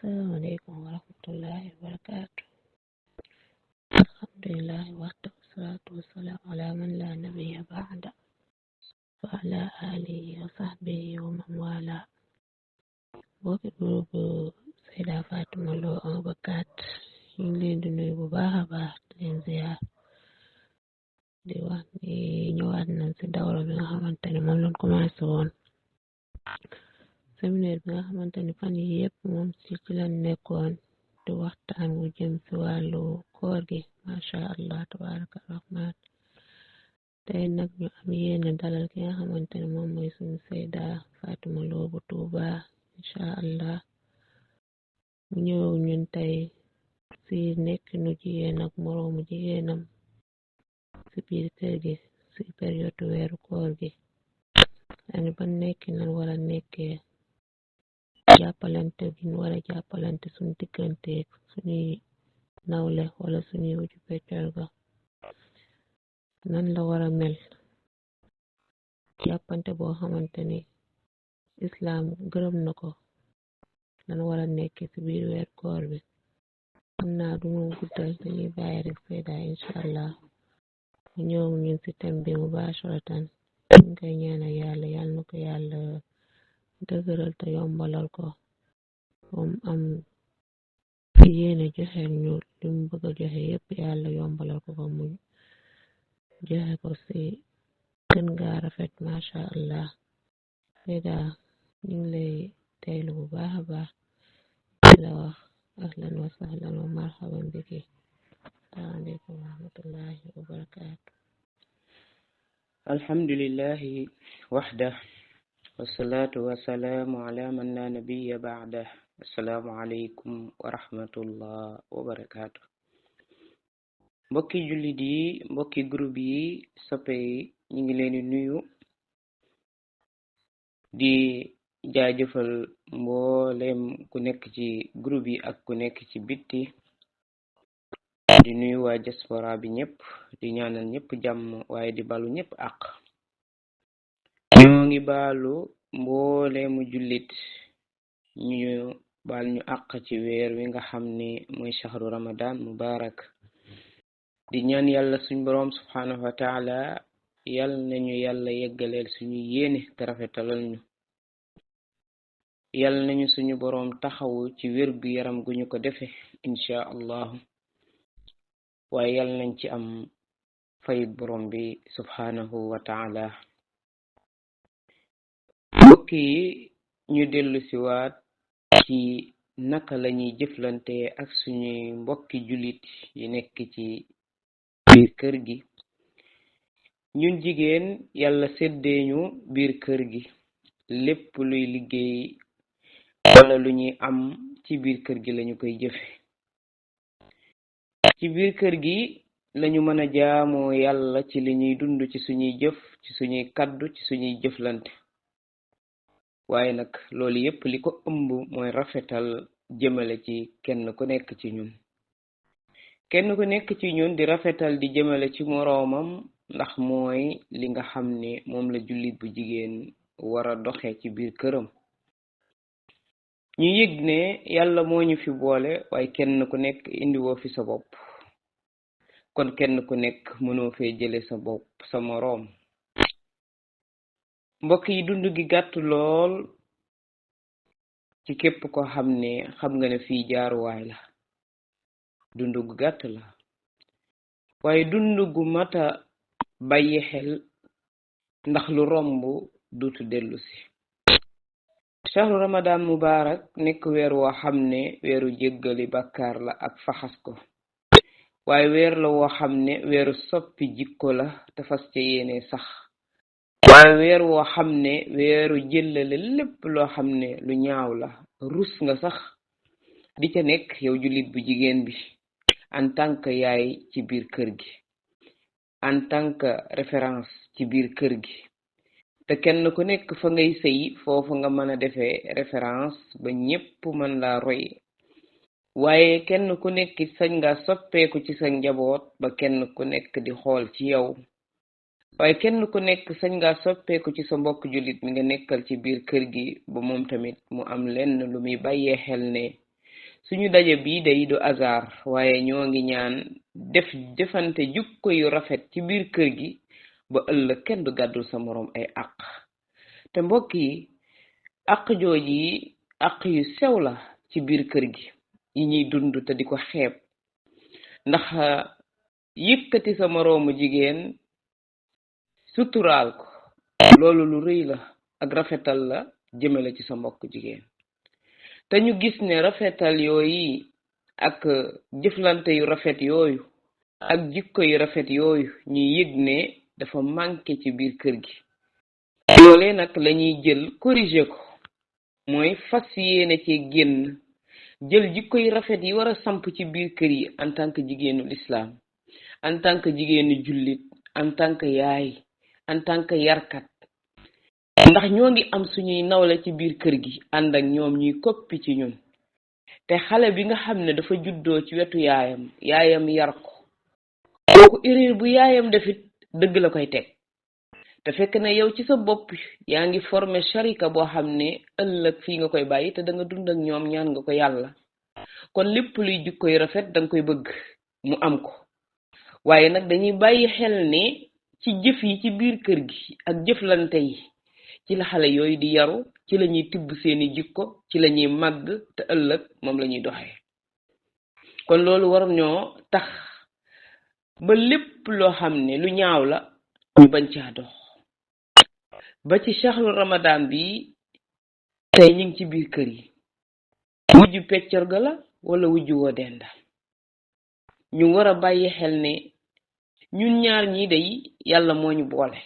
السلام عليكم ورحمة الله وبركاته. الحمد لله وحده والصلاة والسلام على من لا نبي بعده وعلى آله وصحبه ومن والاه. bokki groupe Sayda Fatima Lo 1 ba 4 ñu ngi leen di nuyu bu baax a baax di leen ziar di wax ni ñëwaat nañ ci dawra bi nga xamante ne moom lañ commencé woon séminaire bi nga xamante ne fan yi yëpp moom ci lañ nekkoon di waxtaan wu jëm ci wàllu koor gi masha Allah tabaraka rahman. tey nag ñu am yéene dalal ki nga xamante ne moom mooy suñu Sayda Fatima Lo bu Tuuba insha Allah mu ñëw ñun tey ci nekk nu jigéen ak moroomu jigéenam ci biir kër gi ci période weeru koor gi ani ba nekk nan war a nekkee jàppalante gi ñu war a jàppalante suñu diggante suñuy nawle wala suñuy wuju peccor ga nan la war a mel jàppante boo xamante ni islaam gërëm na ko nan war a nekkee ci biir weer koor bi. xam naa du mu guddal dañuy bàyyi rek Sayda insha Allah mu ñëw ñun ci thème bi mubasharatan ñu koy ñaanal yàlla yàlla na ko yàlla dëgëral te yombalal ko moom am yéene joxe ñu li mu bëgg a joxe yépp yàlla yombalal ko ko mu joxe ko ci gën gaa rafet masha Allah. Sayda ñu ngi lay teylu bu baax a baax di la wax ahlan wa sahlan wa marhaban biki. Assalamu aleykum wa rahmatullahi wa barakatuh. alhamdulillahi wahdah wassalatu wassalamu ala man la nabiyya ba'dah. Assalamu aleykum wa rahmatullah wa barakatuh. mbokki jullit yi mbokki groupe yi soppe yi ñu ngi leen di nuyu di jaajëfal mboolem ku nekk ci groupe yi ak ku nekk ci bitti di nuyu waa diaspora bi ñëpp di ñaanal ñëpp jàmm waaye di balu ñëpp ak ñoo ngi baalu mboolemu jullit ñu baal ñu ak ci weer wi nga xam ne mooy shahru ramadan mubarak di ñaan yàlla suñ boroom subhanahu wa taala yal nañu yàlla yeggaleel suñu yéene te rafetalal ñu yal nañu suñu boroom taxawu ci wér gu yaram gu ñu ko defe insha allahu waaye yal nañ ci am fayit boroom bi subhanahu wa taala. mbokk yi ñu dellu si waat ci naka lañuy jëflante ak suñuy mbokki jullit yi nekk ci biir kër gi. ñun jigéen yàlla séddeeñu biir kër gi lépp luy liggéey wala lu ñuy am ci biir kër gi lañu koy jëfe. ci biir kër gi lañu mën a jaamoo yàlla ci li ñuy dund ci suñuy jëf ci suñuy kaddu ci suñuy jëflante. waaye nag loolu yépp li ko ëmb mooy rafetal jëmale ci kenn ku nekk ci ñun. kenn ku nekk ci ñun di rafetal di jëmale ci moroomam ndax mooy li nga xam ne moom la jullit bu jigéen war a doxe ci biir këram. ñu yëg ne yàlla moo ñu fi boole waaye kenn ku nekk indiwoo fi sa bopp kon kenn ku nekk mënoo fee jële sa bopp sa moroom. mbokk yi dund gi gàtt lool ci képp ko xam ne xam nga ne fii jaaruwaay la. dund gu gàtt la waaye dund gu mata bàyyi xel ndax lu romb duutu dellu si. shahru ramadan mubarak nekk weer woo xam ne weeru jéggali bàkkaar la ak faxas ko waaye weer la woo xam ne weeru soppi jikko la te fas ca yéene sax waaye weer woo xam ne weeru jëllale lépp loo xam ne lu ñaaw la rus nga sax di ca nekk yow jullit bu jigéen bi en tant que yaay ci biir kër gi en tant que référence ci biir kër gi te kenn ku nekk fa ngay sëy foofu nga mën a defee référence ba ñépp mën laa roy waaye kenn ku nekk sañ nga soppeeku ci sa njaboot ba kenn ku nekk di xool ci yow waaye kenn ku nekk sañ nga soppeeku ci sa mbokk jullit mi nga nekkal ci biir kër gi ba moom tamit mu am lenn lu muy bàyyee xel ne suñu daje bi day du hasard waaye ñoo ngi ñaan defante jukko yu rafet ci biir kër gi ba ëllëg kenn du gàddul sa moroom ay àq te mbokk yi àq jooji àq yu sew la ci biir kër gi yi ñuy dund te di ko xeeb ndax yëkkati sa moroomu jigéen suturaal ko loolu lu rëy la ak rafetal la jëmale ci sa mbokk jigéen te ñu gis ne rafetal yooyu ak jëflante yu rafet yooyu ak jikko yu rafet yooyu ñuy yëg ne dafa manqué ci biir kër gi loolee nag lañuy jël corriger ko mooy fas yéene ci génn jël jikko yu rafet yi war a samp ci biir kër yi en tant que jigéenu l'islam en tant que jigéenu jullit en tant que yaay en tant que yarkat ndax ñoo ngi am suñuy nawle ci biir kër gi ànd ak ñoom ñuy koppi ci ñun te xale bi nga xam ne dafa juddoo ci wetu yaayam yar ko kooku erreur bu yaayam defit dëgg la koy teg te fekk na yow ci sa bopp yaa ngi formé sharika boo xam ne ëllëg fii nga koy bàyyi te da nga dund ak ñoom ñaan nga ko yàlla kon lépp luy jikko yu rafet danga koy bëgg mu am ko waaye nag dañuy bàyyi xel ne ci jëf yi ci biir kër gi ak jëflante yi ci la xale yooyu di yaru ci la ñuy tibb seeni jikko ci la ñuy màgg te ëllëg moom la ñuy doxee kon loolu war ñoo tax ba lépp loo xam ne lu ñaaw la ñu bañ caa dox ba ci shahru ramadan bi tey ñu ngi ci biir kër yi wujju peccorga la wala wujju woo denda ñu war a bàyyi xel ne ñun ñaar ñii day yàlla moo ñu boole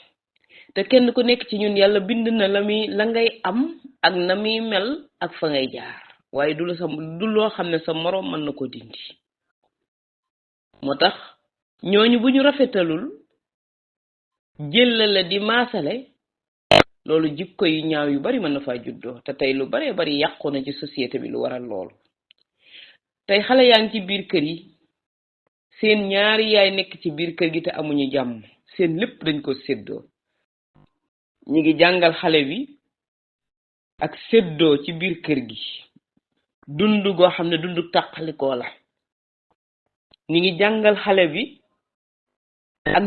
te kenn ku nekk ci ñun yàlla bind na la ngay am ak na muy mel ak fa ngay jaar waaye du loo xam ne sa moroom mën na ko dindi moo tax ñooñu bu ñu rafetalul jëlale di maasale loolu jikko yu ñaaw yu bari mën na faa juddoo te tey lu baree bari yàqu na ci société bi lu waral loolu tey xale yaa ngi ci biir kër yi seen ñaari yaay nekk ci biir kër gi te amuñu jàmm seen lépp dañ ko séddoo ñi ngi jàngal xale bi ak séddoo ci biir kër gi dund goo xam ne dundu tàqalikoo la ñi ngi jàngal xale bi ak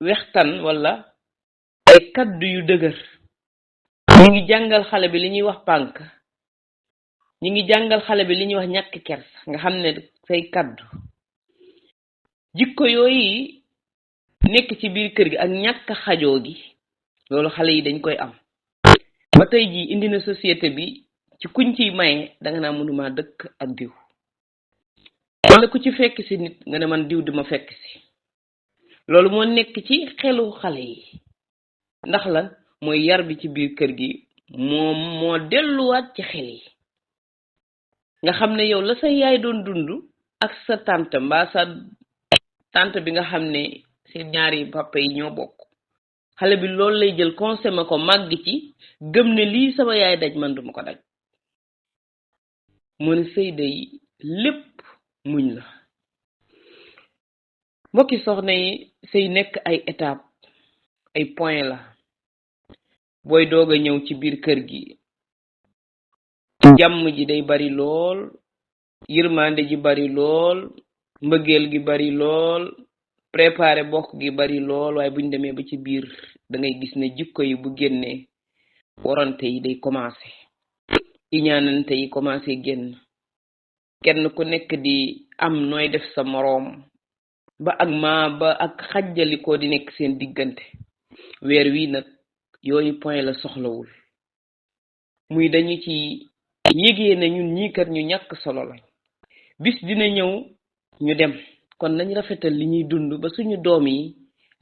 wextan wala ay kaddu yu dëgër ñi ngi jàngal xale bi li ñuy wax pànk ñi ngi jàngal xale bi li ñuy wax ñàkk kers nga xam ne say kaddu jikko yooyu nekk ci biir kër gi ak ñàkk xajoo gi loolu xale yi dañ koy am ba tey jii indi na société bi ci kuñ ciy maye danga naa mënuma dëkk ak diw wala ku ci fekk si nit nga ne man diw dima fekk si loolu moo nekk ci xelu xale yi ndax lan mooy yar bi ci biir kër gi moo delluwaat ci xel yi nga xam ne yow la sa yaay doon dund ak sa tante mbaa sa tante bi nga xam ne seen ñaari papa yi ñoo bokk xale bi loolu lay jël consommé ko màgg ci gëm ne lii sama yaay daj man duma ko daj mu ne sëy day lépp muñ la mbokki soxna yi sëy nekk ay étape ay point la booy doog a ñëw ci biir kër gi jàmm ji day bari lool yërmande ji bari lool mbëggeel gi bari lool préparé bokk gi bari lool waaye buñ demee ba ci biir da ngay gis ne jikko yi bu génnee warante yi day commencé iñaanante yi commencé génn kenn ku nekk di am nooy def sa moroom ba ak xajjalikoo di nekk seen diggante weer wi nag yooyu point la soxlawul muy dañu ci yégee ne ñun ñii kat ñu ñàkk solo lañ bis dina ñëw ñu dem kon nañ rafetal li ñuy dund ba suñu doom yi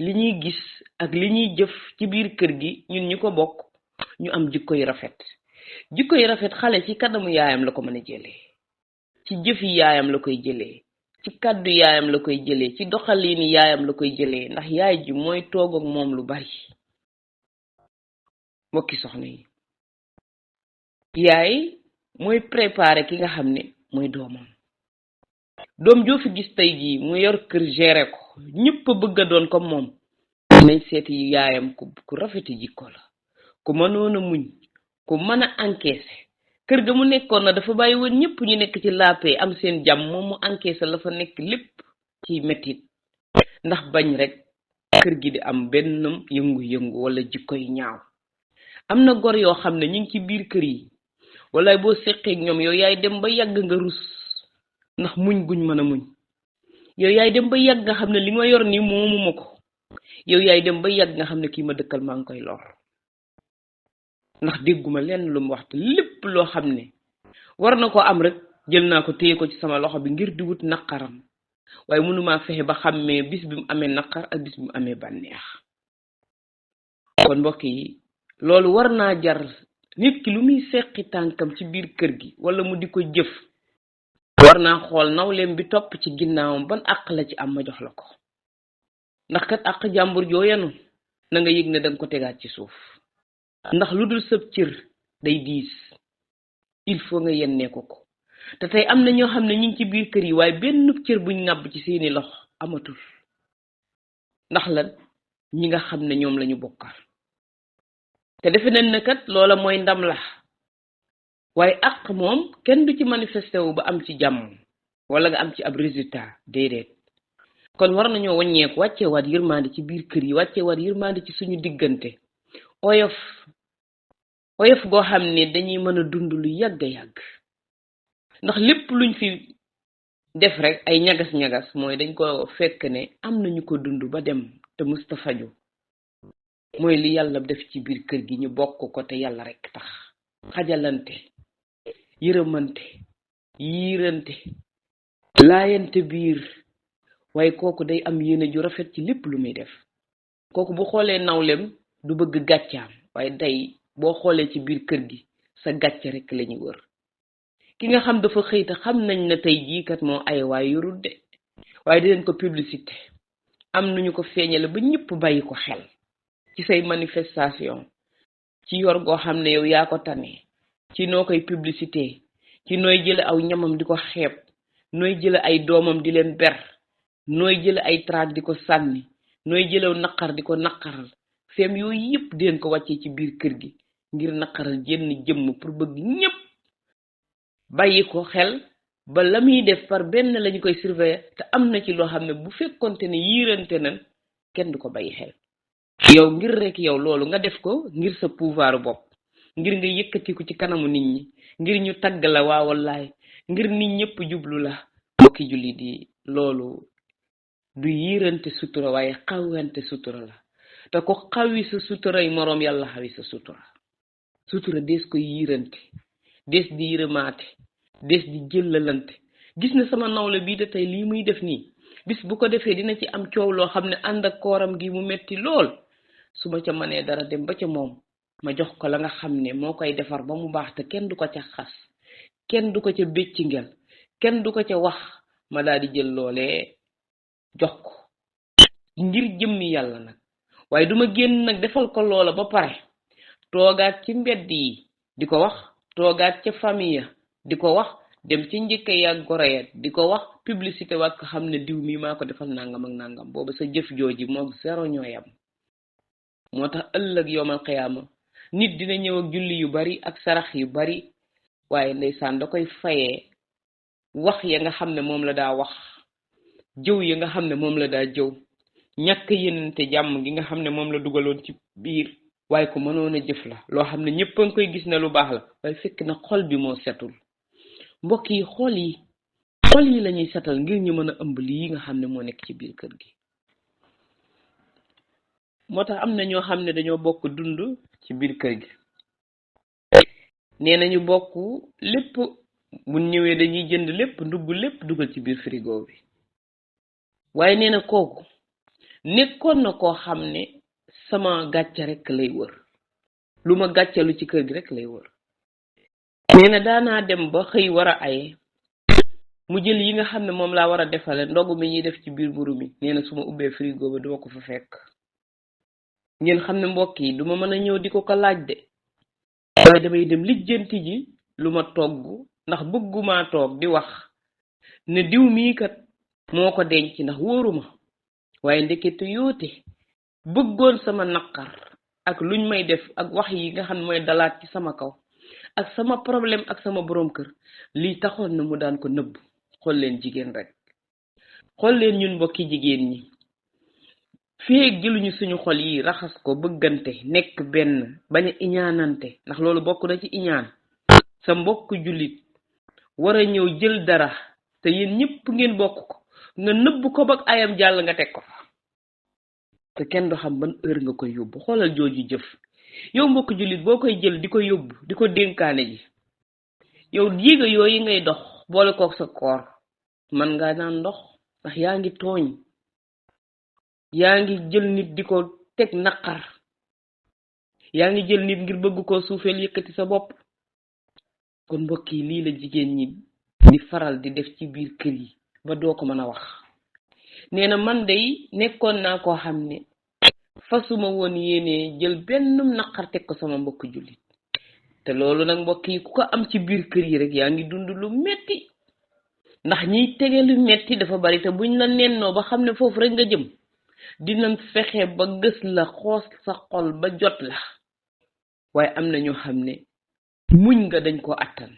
li ñuy gis ak li ñuy jëf ci biir kër gi ñun ñu ko bokk ñu am jikko yu rafet xale ci kanamu yaayam la ko mën a jëlee ci jëfi yaayam la koy jëlee ci kàddu yaayam la koy jëlee ci doxaliini yaayam la koy jëlee ndax yaay ji mooy toog ak moom lu bari mbokki soxna yi yaay mooy préparer ki nga xam ne mooy doomam doom joo fi gis tey jii mu yor kër gérer ko ñëpp bëgg a doon comme moom nañ seeti yaayam ku rafeti jikko la ku mënoon a muñ ku mën a encaisser kër ga mu nekkoon na dafa bàyyi woon ñëpp ñu nekk ci laapee am seen jàmm moom mu encaissé la fa nekk lépp ci mettit ndax bañ rek kër gi di am benn yëngu-yëngu wala jikko yu ñaaw. am na gor yoo xam ne ñu ngi ci biir kër yi wala boo seqeek ñoom yow yaay dem ba yàgg nga rus ndax muñ guñ mën a muñ. yow yaay dem ba yàgg nga xam ne li ma yor nii moomu ma ko. yow yaay dem ba yàgg nga xam ne kii ma dëkkal maa ngi koy lor ndax dégguma lenn lu mu waxtu lépp loo xam ne war na ko am rek jël naa ko téye ko ci sama loxo bi ngir di wut naqaram waaye mënumaa fexe ba xàmmee bis bi mu amee naqar ak bis bi mu amee bànneex. kon mbokk yi loolu war naa jar nit ki lu muy seqi tànkam ci biir kër gi wala mu di ko jëf war naa xool nawleem bi topp ci ginnaawam ban àq la ci am ma jox la ko ndax kat àq jàmbur jooyanu na nga yëg ne danga ko tegaat ci suuf ndax lu dul sëb cër day diis il faut nga yennee ko te tey am na ñoo xam ne ñu ngi ci biir kër yi waaye benn cër buñ ŋàbb ci seeni loxo amatul ndax lan ñi nga xam ne ñoom lañu bokkal te defe nañ ne kat loola mooy ndam la waaye àq moom kenn du ci manifesté wu ba am ci jàmm wala nga am ci ab résultat déedéet. kon war nañoo wàññeeku wàcceewaat yërmande ci biir kër yi wàcceewaat yërmande ci suñu diggante oyof goo xam ne dañuy mën a dund lu yàgg yàgg ndax lépp luñ fi def rek ay ñagas-ñagas mooy dañ ko fekk ne am nañu ko dund ba dem te mustafaju mooy li yàlla def ci biir kër gi ñu bokk ko te yàlla rek tax xajalante yërëmante yiirante laayante biir waaye kooku day am yéene ju rafet ci lépp lu muy def kooku bu xoolee nawlem du bëgg gàccaam waaye day boo xoolee ci biir kër gi sa gàcce rek lañu wër ki nga xam dafa xëy te xam nañ ne tey jii kat moo ay waaye yorul de waaye dinañ ko publicité am nañu ko feeñale ba ñëpp bàyyi ko xel ci say manifestation ci yor goo xam ne yow yaa ko tane ci noo koy publicité ci nooy jële aw ñamam di ko xeeb nooy jële ay doomam di leen ber nooy jële ay traag di ko sànni nooy jëlew naqar di ko naqaral feem yooyu yëpp dinañ ko wàccee ci biir kër gi ngir naqaral jenn jëmm pour bëgg ñëpp bàyyi ko xel ba la muy def par benn lañu koy surveiller te am na ci loo xam ne bu fekkonte ne yiirante nan kenn du ko bàyyi xel yow ngir rek yow loolu nga def ko ngir sa pouvoir bopp ngir nga yëkkatiku ci kanamu nit ñi ngir ñu tagg la waa wallaay ngir nit ñëpp jublu la mbokki julli di loolu du yiirante sutura waaye xawante sutura la te ko xawi sa sutura yi moroom yàlla xawi sa sutura des koy yiirante des di yërëmaate des di jëllalante gis na sama nawle bii de tey lii muy def nii bis bu ko defee dina ci am coow loo xam ne ànd ak kooram gi mu metti lool su ma ca mënee dara dem ba ca moom ma jox ko la nga xam ne moo koy defar ba mu baax te kenn du ko ca xas kenn du ko ca béccingel kenn du ko ca wax ma daal di jël loolee jox ko ngir jëmmi yàlla nag waaye duma génn nag defal ko loola ba pare toogaat ci mbedd yi di ko wax toogaat ca famille di ko wax dem ci njëkka yaag goroyet di ko wax publicité waat ko xam ne diw mi maa ko defal nangam ak nangam booba sa jëf jooji moog zéro ñooyam moo tax ëllëg yowmal xiyaama nit dina ñëw ak julli yu bari ak sarax yu bari waaye ndeysaan da koy fayee wax ya nga xam ne moom la daa wax jëw ya nga xam ne moom la daa jëw ñàkk yénante jàmm gi nga xam ne moom la dugaloon ci biir waaye ko mënoon a jëf la loo xam ne ñëpp a ngi koy gis ne lu baax la waaye fekk na xol bi moo setul mbokk yi xol yi lañuy setal ngir ñu mën a ëmb lii nga xam ne moo nekk ci biir kër gi moo tax am na ñoo xam ne dañoo bokk dund ci biir kër gi nee nañu bokk lépp bu ñëwee dañuy jënd lépp ndugg lépp dugal ci biir frigo bi waaye nee na kooku nekkoon na koo xam ne sama gàcce rek lay wër lu ma gàccalu ci kër gi rek lay wër nee na daanaa dem ba xëy war a aye mu jël yi nga xam ne moom laa war a defale ndogu mi ñuy def ci biir mburu mi nee na su ma ubbee frigo ba duma ko fa fekk ngeen xam ne mbokk yi duma mën a ñëw di ko laaj de waaye damay dem lijjanti ji lu ma togg ndax bëgguma toog di wax ne diw mii kat moo ko denc ndax wóoruma waaye ndekete yoote bëggoon sama naqar ak luñ may def ak wax yi nga xam ne mooy dalaat ci sama kaw ak sama problème ak sama borom kër lii taxoon na mu daan ko nëbb. xool leen jigéen rek xool leen ñun mbokki jigéen ñi feeg jëluñu suñu xol yi raxas ko bëggante nekk benn bañ a iñaanante ndax loolu bokk na ci iñaan sa mbokk jullit war a ñëw jël dara te yéen ñëpp ngeen bokk ko nga nëbb ko ba ayam jàll nga teg ko fa te kenn du xam ban heure nga koy yóbbu xoolal jooju jëf yow mbokk jullit boo koy jël di ko yóbbu di ko dénkaane ji yow yéega yooyu ngay dox boole kook sa koor man nga naan ndox ndax yaa ngi tooñ yaa ngi jël nit di ko teg naqar yaa ngi jël nit ngir bëgg koo suufeel yëkkati sa bopp kon mbokk yi lii la jigéen ñi di faral di def ci biir kër yi ba doo ko mën a wax nee na man day nekkoon naa koo xam ne fasuma woon yéene jël benn naqar teg ko sama mbokk jullit te loolu nag mbokk yi ku ko am ci biir kër yi rek yaa ngi dund lu metti ndax ñiy tege lu metti dafa bari te buñ la nennoo ba xam ne foofu rek nga jëm dinañ fexe ba gës la xoos sa xol ba jot la waaye am na ñoo xam ne muñ nga dañ ko attan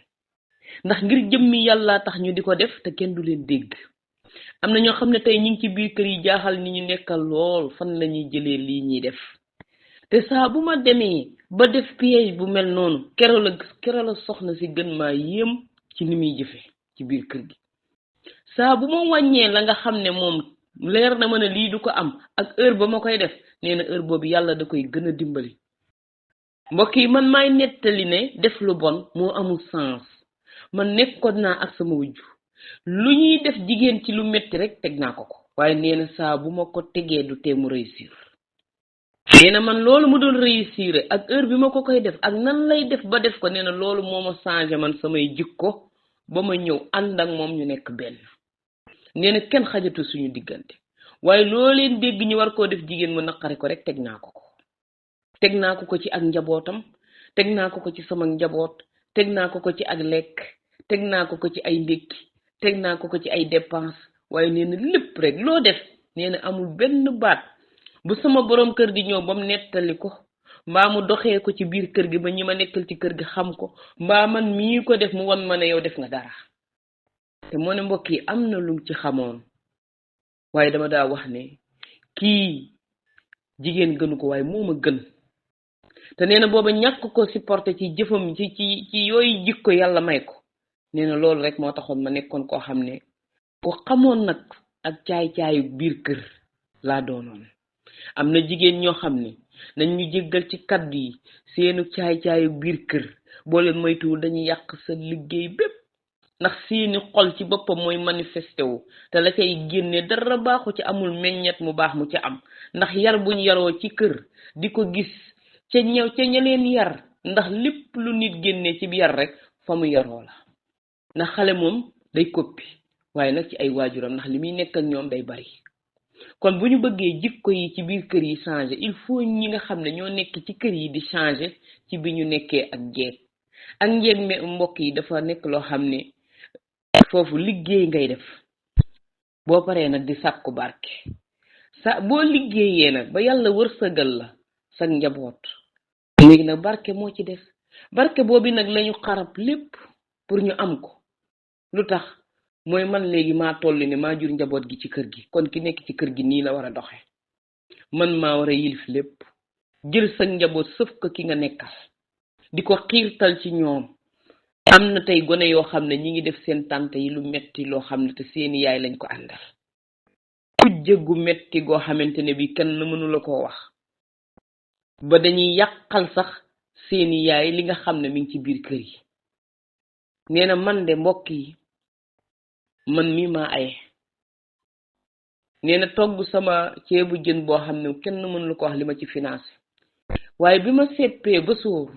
ndax ngir jëmmi yàlla tax ñu di ko def te kenn du leen dégg am na ñoo xam ne tey ñu ngi ci biir kër yi jaaxal ni ñu nekkal lool fan la ñuy jëlee lii ñuy def te saa bu ma demee ba def piège bu mel noonu kero la soxna si gën maa yéem ci ni muy jëfe ci biir kër gi saa bu ma wàññee la nga xam ne moom leer na ma ne lii du ko am ak heure ba ma koy def nee na heure boobu yàlla da koy gën a dimbali mbokk yi man maay nettali ne def lu bon moo amul sens man nekkoon naa ak sama wujju lu ñuy def jigéen ci lu metti rek teg naa ko waaye nee na saa bu ma ko tegee du tee mu réussir nee na man loolu mu doon réussir ak heure bi ma ko koy def ak nan lay def ba def ko nee na loolu moo ma changé man samay jikko ba ma ñëw ànd ak moom ñu nekk benn nee na kenn xajatu suñu diggante waaye loo leen dégg ñu war koo def jigéen mu naqari ko rek teg naa ko ci ak njabootam teg naa ko ci sama njaboot teg naa ko ci ak lekk teg naa ko ci ay ndékki teg naa ko ci ay dépense waaye nee na lépp rek loo def nee na amul benn baat bu sama borom kër di ñëw ba mu nettali ko mbaa mu doxee ko ci biir kër gi ba ñi ma nekkal ci kër gi xam ko mbaa man mii ko def mu won ma ne yow def nga dara te moo ne mbokk yi am na lu ci xamoon waaye dama daa wax ne kii jigéen gënu ko waaye moo ma gën te nee na booba ñàkk ko supporté ci jëfam ci yooyu jikko yàlla may ko nee na loolu rek moo taxoon ma nekkoon koo xam ne ko xamoon nag ak caay-caayu biir kër laa doonoon am na jigéen ñoo xam ne nañ ñu jéggal ci kaddu yi seenu caay-caayu biir kër boo leen moytuwul dañuy yàq sa liggéey bépp ndax seeni xol ci boppam mooy manifesté wu te la cay génne dara baaxu ci amul meññet mu baax mu ci am ndax yar buñ yaroo ci kër di ko gis ca ña leen yar ndax lépp lu nit génne ci bi yar rek fa mu yaroo la ndax xale moom day koppi waaye nag ci ay waajuram ndax li muy nekk ak ñoom day bari kon bu ñu bëggee jikko yi ci biir kër yi changer il faut ñi nga xam ne ñoo nekk ci kër yi di changer ci bi ñu nekkee ak njeeg mbokk yi dafa nekk loo xam ne foofu liggéey ngay def boo paree nag di sàkku barke boo liggéeyee nag ba yàlla wërsëgal la sa njaboot léegi nag barke moo ci des barke boobu nag lañu xarab lépp pour ñu am ko lu tax mooy man léegi maa toll ni maa jur njaboot gi ci kër gi kon ki nekk ci kër gi nii la war a doxe man maa war a yilif lépp jël sa njaboot sëf ko ki nga nekkal di ko xiirtal ci ñoom am na tey gone yoo xam ne ñi ngi def seen tante yi lu metti loo xam ne te seeni yaay lañ ko àndal kujje gu metti goo xamante ne bi kenn mënu la koo wax ba dañuy yàqal sax seeni yaay li nga xam ne mi ngi ci biir kër yi nee na man de mbokk yi man mi maa aye nee na togg sama ceebu jën boo xam ne kenn mënu la ko wax li ma ci financé waaye bi ma seppee ba suur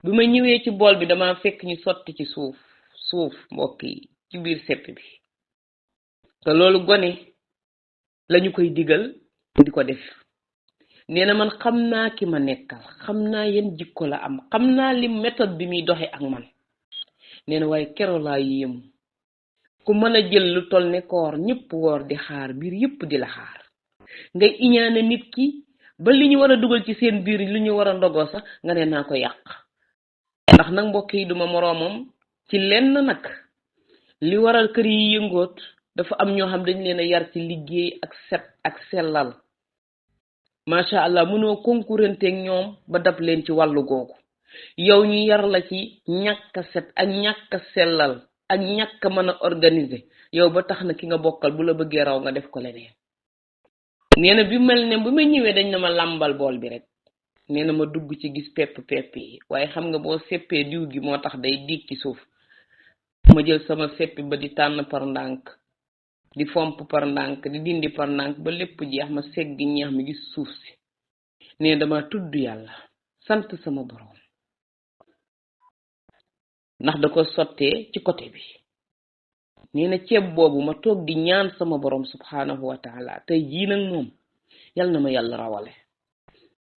bi ma ñëwee ci bool bi dama fekk ñu sotti ci suuf mbokk yi ci biir sepp bi te loolu gone lañu koy digal di ko def nee na man xam naa ki ma nekkal xam naa yan jikko la am xam naa li méthode bi muy doxe ak man nee na waaye kero laa yéemu ku mën a jël lu toll ne koor ñëpp woor di xaar biir yëpp di la xaar ngay iñaane nit ki ba li ñu war a dugal ci seen biir lu ñu war a ndogoo sax nga ne naa ko yàq ndax nag mbokk yi duma moroomam ci lenn nag li waral kër yi yëngoot dafa am ñoo xam dañ leen a yar ci liggéey ak set ak sellal macha allah mënoo concurrenter ak ñoom ba dab leen ci wàllu googu yow ñu yar la ci ñàkk a set ak ñàkk a sellal ak ñàkk a mën a organiser yow ba tax na ki nga bokkal bu la bëggee raw nga def ko leneen nee na bi mel ne bu ma ñëwee dañ na ma làmbal bool bi rek nee na ma dugg ci gis pepp yi waaye xam nga boo seppee diw gi moo tax day diig ci suuf ma jël sama seppi ba di tànn par ndànk di fomp par ndànk di dindi par ndànk ba lépp jeex ma seggi ñeex mi gis suuf si nee dama tudd yàlla sant sama borom ndax da ko sottee ci côté bi nee na ceeb boobu ma toog di ñaan sama borom subhanahu wa taala tey jii nag moom yal na ma yàlla rawale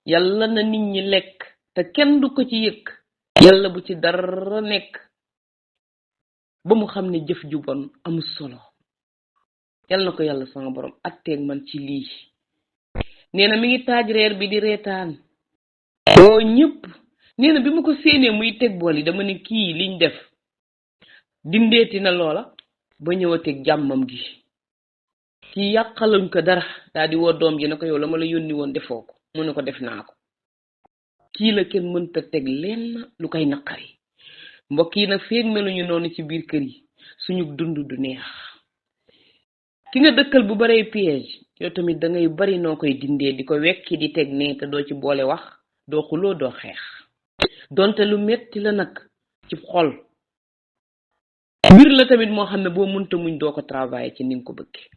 yàlla na nit ñi lekk te kenn du ko ci yëg yàlla bu ci dara nekk ba mu xam ne jëf ju bon amul solo yal na ko yàlla sama borom atteeg man ci lii nee na mi ngi taaj reer bi di reetaan oo ñëpp nee na bi ma ko séenee muy teg bool yi dama ne kii liñ def dindeeti na loola ba ñëwateeg jàmmam gi kii yàqaluñ ko dara daal di woo doom ji ne ko yow la ma la yónni woon defoo ko mu ne ko def naa ko kii la kenn mënta teg lenn lu koy naqari mbokk yi nag feeg meluñu noonu ci biir kër yi suñu dund du neex ki nga dëkkal bu baree piège yow tamit da ngay bari noo koy dindee di ko wekki di teg nee te doo ci boole wax doo xuloo doo xeex donte lu metti la nag ci xol mbir la tamit moo xam ne boo mënta muñ doo ko travailler ci ni nga ko bëggee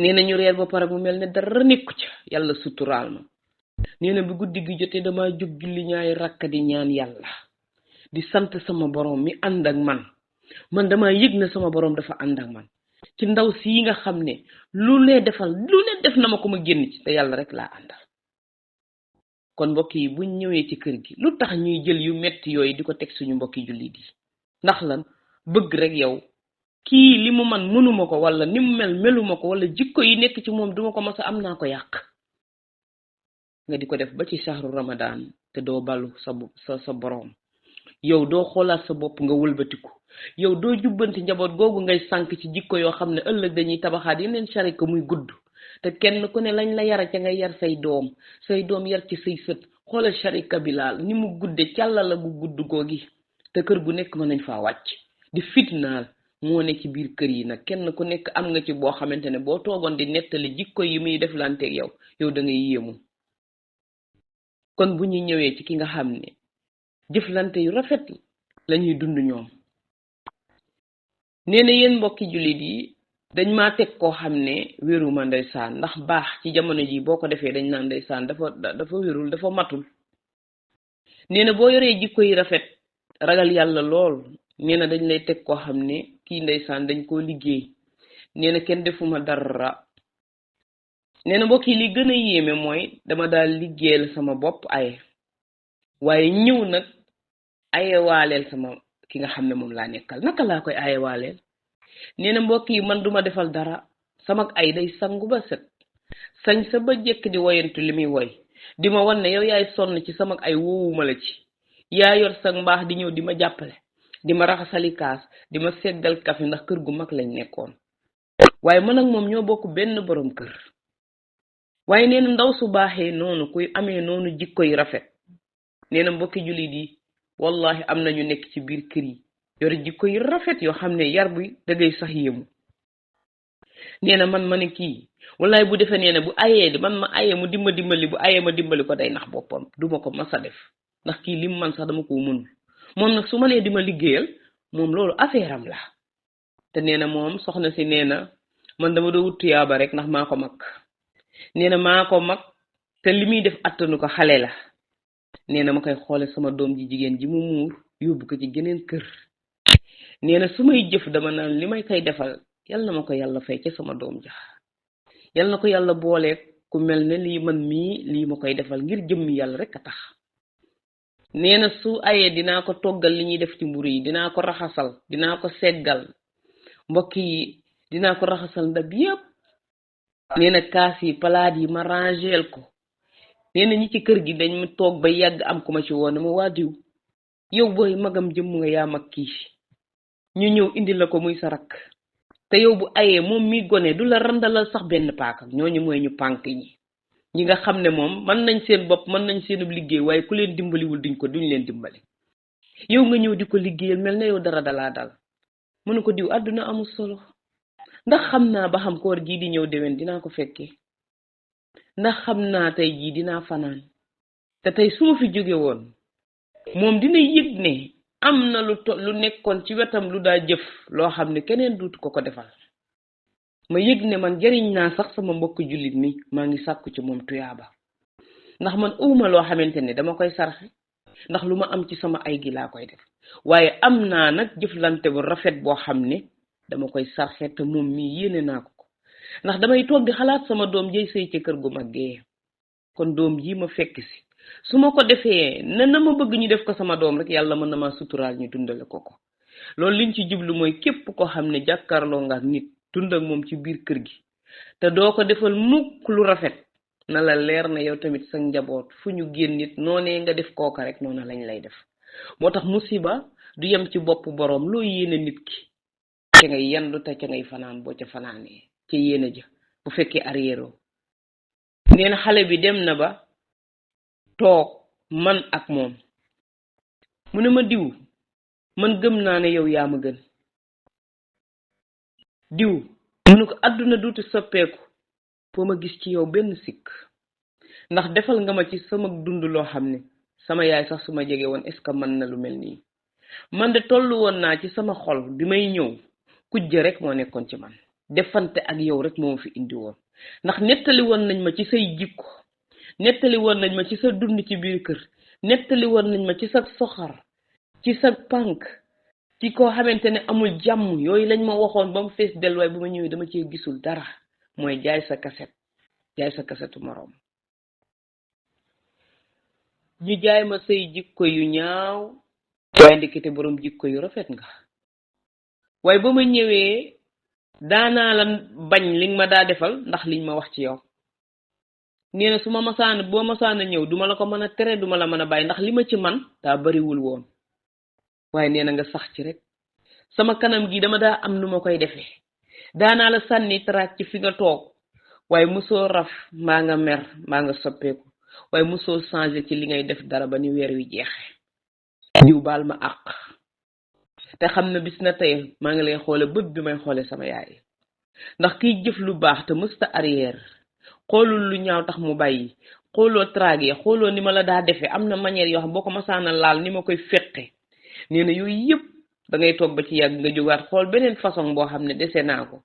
nee na ñu reer ba pare mu mel ne dara nekku ca yàlla suturaal ma nee na bi guddi gi jotee dama jóg julli ñaari rakka di ñaan yàlla di sant sama borom mi ànd ak man dama yëg na sama borom dafa ànd ak man ci ndaw si nga xam ne lu ne def na ma ko ma génn ci te yàlla rek laa àndal kon mbokk yi buñ ñëwee ci kër gi lu tax ñuy jël yu metti yooyu di ko teg suñu mbokki jullit yi ndax lan bëgg rek yow kii li mu man mënuma ko wala ni mu mel meluma ko wala jikko yi nekk ci moom duma ko masa am naa ko yàq nga di ko def ba ci shahru ramadan te doo balu sa borom yow doo xoolaat sa bopp nga wëlbatiku yow doo jubbanti njaboot googu ngay sànk ci jikko yoo xam ne ëllëg dañuy tabaxaat yeneen sharika muy gudd te kenn ku ne lañ la yara ca ngay yar say doom yar ci say sët xoolal sharika bi laal ni mu gudde càlla la gu gudd googi te kër gu nekk mën nañ faa wàcc di fitnaal moo ne ci biir kër yi nag kenn ku nekk am nga ci boo xamante ne boo toogoon di nettali jikko yi muy deflanteeg yow da ngay yéemu kon bu ñuy ñëwee ci ki nga xam ne jëflante yu rafet lañuy dund ñoom nee na yéen mbokki jullit yi dañ maa teg koo xam ne wéruma ndeysaan ndax baax ci jamono ji boo ko defee dañ naan ndeysaan dafa wérul dafa matul nee na boo yoree jikko yi rafet ragal yàlla lool nee na dañ lay teg koo xam ne kii ndeysaan dañ koo liggéey nee na kenn defuma dara nee na mbokk yi li gën a yéeme mooy dama daal liggéeyal sama bopp aye waaye ñëw nag ayewaaleel sama ki nga xam ne moom laa nekkal naka laa koy ayewaaleel nee na mbokk yi man duma defal dara sama ay day sangu ba set sañ sa ba jekk di woyantu li muy woy di ma wan ne yow yaay sonn ci sama ay woowuma la ci yaa yor sa mbaax di ñëw di ma jàppale di ma raxasali kaas di ma seggal kafe ndax kër gu mag lañ nekkoon waaye man ak moom ñoo bokk benn borom kër waaye nee na ndaw su baaxee noonu kuy amee noonu jikko yi rafet nee na mbokki jullit yi wallahi am na ñu nekk ci biir kër yi yor jikko yi rafet yoo xam ne yar bi dangay sax yéemu nee na man ma ne kii wallahi bu defee nee na bu ayee di man ma ayee mu dimbali bu ayee ma dimbali ko day nax boppam duma ko masa def ndax kii lim man sax dama ko mënul moom nag su ma nee di ma liggéeyal moom loolu affaire am la te nee na moom soxna si nee na man dama doo wut tuyaaba rek ndax maa ko mag nee na maa ko mag te li muy def attanu ko xale la nee na ma koy xoole sama doom ji jigéen ji mu muur yóbbu ko ci geneen kër nee na su may jëf dama naan li may koy defal yal na ma ko yàlla fay ca sama doom ja yal na ko yàlla boole ku mel ne lii man mii lii ma koy defal ngir jëmmi yàlla rek a tax nee na su ayee dinaa ko toggal li ñuy def ci mburu yi dinaa ko raxasal dinaa ko seggal mbokk yi dinaa ko raxasal ndab yépp nee na kaas yi palaat yi ma rangeel ko nee na ñi ci kër gi dañ ma toog ba yàgg am ku ma ci woon ma waa diw yow booy magam jëm nga yaa mag kii ñu ñëw indi la ko muy sa rakk te yow bu ayee moom mi gone du la randalal sax benn paaka ñooñu mooy ñu pànk ñi nga xam ne moom mën nañ seen bopp mën nañ seen liggéey waaye ku leen dimbaliwul duñ leen dimbali yow nga ñëw di ko liggéeyal mel na yow dara dalaa dal mënu ko diw àdduna amul solo ndax xam naa ba xam koor gii di ñëw déwén dinaa ko fekkee ndax xam naa tey jii dinaa fanaan te tey su ma fi jóge woon moom dina yëg ne am na lu nekkoon ci wetam lu daa jëf loo xam ne keneen duutu ko defal ma yëg ne man jariñ naa sax sama mbokk jullit mi maa ngi sàkku ci moom tuyaaba ndax man uuma loo xamante ne dama koy sarxe ndax lu ma am ci sama ay gi laa koy def waaye am naa nag jëflante bu rafet boo xam ne dama koy sarxe te moom mi yéene naa ko ndax damay toog di xalaat sama doom jëy sëy ci kër gu maggee kon doom ji ma fekk si su ma ko defee na ma bëgg ñu def ko sama doom rek yàlla mën na ma suturaal ñu dundale ko loolu liñ ci jublu mooy képp ko xam ne jàkkaarloo nga ak nit dund ak moom ci biir kër gi te doo ko defal mukk lu rafet na la leer na yow tamit sa njaboot fu ñu génn nit noonee nga def kooka rek noona lañ lay def moo tax musiba du yem ci bopp boroom loo yéene nit ki ca ngay yendu te ca ngay fanaan boo ca fanaanee ca yéene ja bu fekkee arrière nee na xale bi dem na ba toog man ak moom mu ne ma diw man gëm naa ne yow yaa ma gën diw mu ne ko àdduna duuti soppeeku foo ma gis ci yow benn sikk ndax defal nga ma ci sama dund loo xam ne sama yaay sax su ma jege woon est-ce que mën na lu mel nii man de tollu woon naa ci sama xol bi may ñëw kujje rek moo nekkoon ci man defante ak yow rek moo fi indi woon ndax nettali woon nañ ma ci say jikko nettali woon nañ ma ci sa dund ci biir kër nettali woon nañ ma ci sa soxar ci sa pànk ci koo xamante ne amul jàmm yooyu lañ ma waxoon ba mu fees delluwaay bu ma ñëwee dama cee gisul dara mooy jaay sa kasetu moroom ñu jaay ma say jikko yu ñaaw waaye ndekete borom jikko yu rafet nga waaye ba ma ñëwee daanaa la bañ li ma daa defal ndax liñ ma wax ci yow nee na su ma boo masaana ñëw duma la ko mën a tere duma la mën a bàyyi ndax li ma ci man daa bariwul woon waaye nee na nga sax ci rek sama kanam gi dama daa am nu ma koy defee daanaa la sànni traak ci fi nga toog waaye musoo raf mbaa nga mer mbaa nga soppeeku waaye musoo changé ci li ngay def dara ba ni weer wi jeexe diw baal ma àq te xam na bis na tey maa ngi lay xoole bët bi may xoole sama yaay ndax kiy jëf lu baax te mësta arrière xoolul lu ñaaw tax mu bàyyi xooloo trague xooloo ni ma la daa defee am na manière yoo xam boo ko masaana laal ni ma koy feqe nee na yooyu yëpp da ngay toog ba ci yàgg nga jógaat xool beneen façon boo xam ne dese naa ko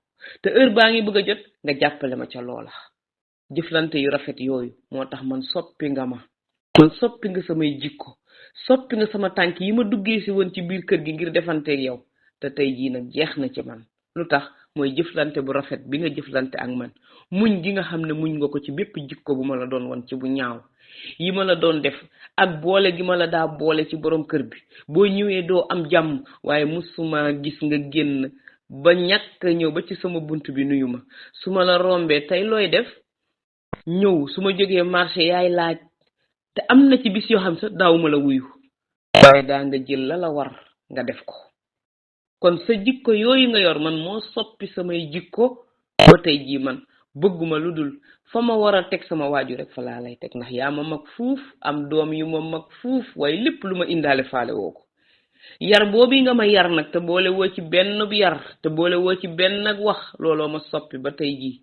te heure baa ngi bëgg a jot nga jàppale ma ca loola jëflante yu rafet yooyu moo tax man soppi nga samay jikko soppi nga sama tànk yi ma duggee si woon ci biir kër gi ngir defanteeg yow te tey jii nag jeex na ci man lu tax mooy jëflante bu rafet bi nga jëflante ak man muñ gi nga xam ne muñ nga ko ci bépp jikko bu ma la doon won ci bu ñaaw yi ma la doon def ak boole gi ma la daa boole ci borom kër bi boo ñëwee doo am jàmm waaye musuma gis nga génn ba ñàkk ñëw ba ci sama bunt bi nuyu ma su ma la rombee tey looy def ñëw su ma jógee marché yaay laaj te am na ci bis yoo xam sax daawuma la wuyu waaye daa nga jël la war nga def ko kon sa jikko yooyu nga yor man moo soppi samay jikko ba tey jii man bëgguma lu dul fa ma war a teg sama waaju rek fa laa lay teg ndax yaa ma mag fuuf am doom yu ma mag fuuf waaye lépp lu ma indaale faale woo ko yar boobu nga ma yar nag te boole woo ci benn yar te boole woo ci benn ak wax looloo ma soppi ba tey jii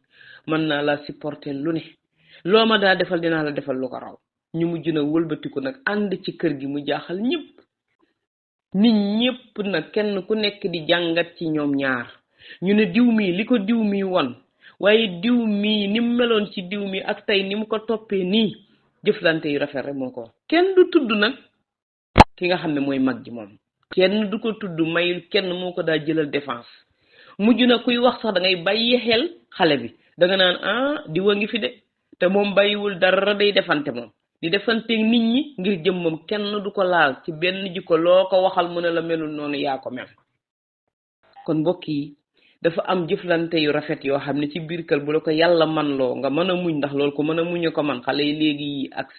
mën naa la supporter lu ne loo ma daa defal dinaa la defal lu ko raw ñu mujj na wëlbatiku nag ànd ci kër gi mu jaaxal ñëpp nit ñëpp nag kenn ku nekk di jàngat ci ñoom ñaar ñu ne diw mii li ko diw mii won waaye diw mii ni mu meloon ci diw mii ak tey ni mu ko toppee nii jëflante yu rafet rek moo ko kenn du tudd nag ki nga xam ne mooy mag ji moom kenn du ko tudd mayul kenn moo ko daa jëlal défense mujj na kuy wax sax da ngay bàyyi xel xale bi da nga naan diwa ngi fi de te moom bàyyiwul dara day defante moom di defanteeg nit ñi ngir jëmmam kenn du ko laal ci benn jikko loo ko waxal mu ne la melul noonu yaa ko mel kon mbokk yi dafa am jëflante yu rafet yoo xam ne ci biir kër bu la ko yàlla man loo nga mën a muñ ndax loolu ko mën a muñ ko man xale yi léegi ak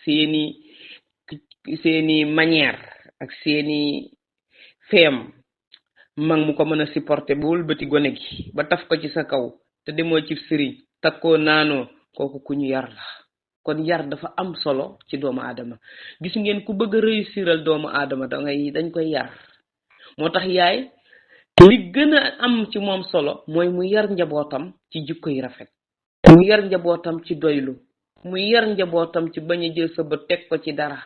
seeni manière ak seeni feem mag mu ko mën a supporter ba wëlbati gone gi ba taf ko ci sa kaw te demoo ci sëriñ takkoo naanoo kooku ku ñu yar la kon yar dafa am solo ci doomu aadama gis ngeen ku bëgg a réussiral doomu aadama dañ koy yar moo tax yaay li gën a am ci moom solo mooy mu yar njabootam ci jikko yi rafet mu yar njabootam ci doylu mu yar njabootam ci bañ a jël sa bët teg ko ci dara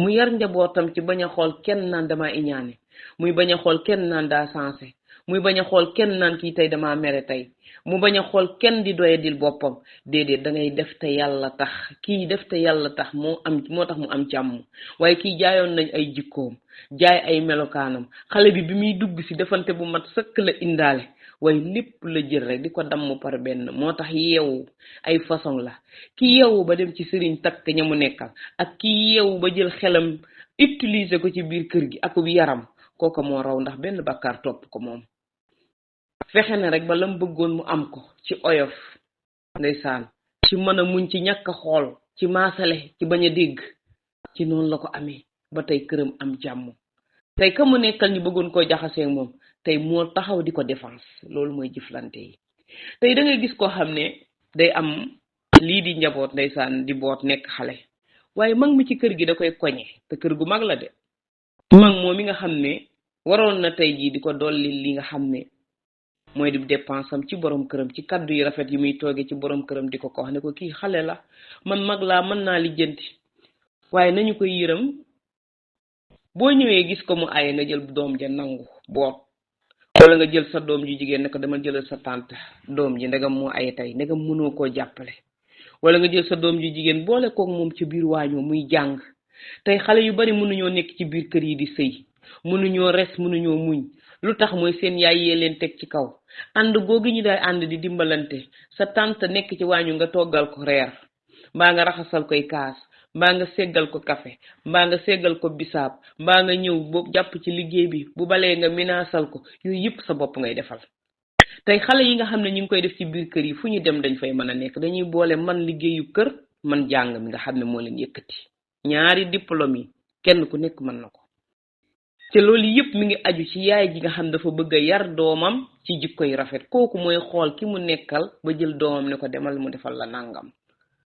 mu yar njabootam ci bañ a xool kenn naan dama iñaane muy bañ a xool kenn naan daa sensé muy bañ a xool kenn naan kii tey dama mere tey mu bañ a xool kenn di doyadil boppam déedéet da ngay def te yàlla tax kii def te yàlla tax moo tax mu am jàmm waaye kii jaayoon nañ ay jikkoom jaay ay melokaanam xale bi muy dugg ci defante bu mat sëkk la indaale waaye lépp la jël rek di ko damm par benn moo tax yeewu ay façon la ki yeewu ba dem ci sëriñ takk ña mu nekkal ak ki yeewu ba jël xelam utiliser ko ci biir kër gi akub yaram kooka moo raw ndax benn bàkkaar topp ko moom fexe na rek ba lam bëggoon mu am ko ci oyof ndeysaan ci mën a muñ ci ñàkk a xool ci maasale ci bañ a dégg ci noonu la ko amee ba tey këram am jàmm tey ka mu nekkal ñu bëggoon koo jaxasee moom tey moo taxaw di ko défense loolu mooy jëflante yi tey da ngay gis koo xam ne day am lii di njaboot ndeysaan di boot nekk xale waaye mag mi ci kër gi da koy koñe te kër gu mag la de mag moom mi nga xam ne waroon na tey jii di ko dolli li nga xam ne mooy di dépense am ci borom këram ci kaddu yu rafet yi muy toogee ci borom këram di ko wax ne ko kii xale la man mag laa mën naa lijjanti waaye nañu koy yërëm boo ñëwee gis ko mu aye nga jël doom ja nangu boot wala nga jël sa doom ju jigéen ne ko dama jëlal sa tante doom ji ndegam moo aye tey ndegam mënoo koo jàppale wala nga jël sa doom ju jigéen boole koog moom ci biir waañoo muy jàng tey xale yu bari mënuñoo nekk ci biir kër yi di sëy mënuñoo res mënuñoo muñ lu tax mooy seen yaay yee leen teg ci kaw ànd googu ñu daay ànd di dimbalante sa tante nekk ci waañu nga toggal ko reer mbaa nga raxasal koy kaas mbaa nga seggal ko café mbaa nga seggal ko bisaab mbaa nga ñëw boobu jàpp ci liggéey bi bu balee nga minaasal ko yooyu yëpp sa bopp ngay defal tey xale yi nga xam ne ñu ngi koy def ci biir kër yi fu ñu dem dañ fay mën a nekk dañuy boole man liggéeyu kër man jàng mi nga xam ne moo leen yëkkati ñaari diplôme yi kenn ku nekk mën na ko te loolu yëpp mi ngi aju ci yaay ji nga xam dafa bëgg a yar doomam ci jikko yi rafet kooku mooy xool ki mu nekkal ba jël doomam ne ko demal mu defal la nangam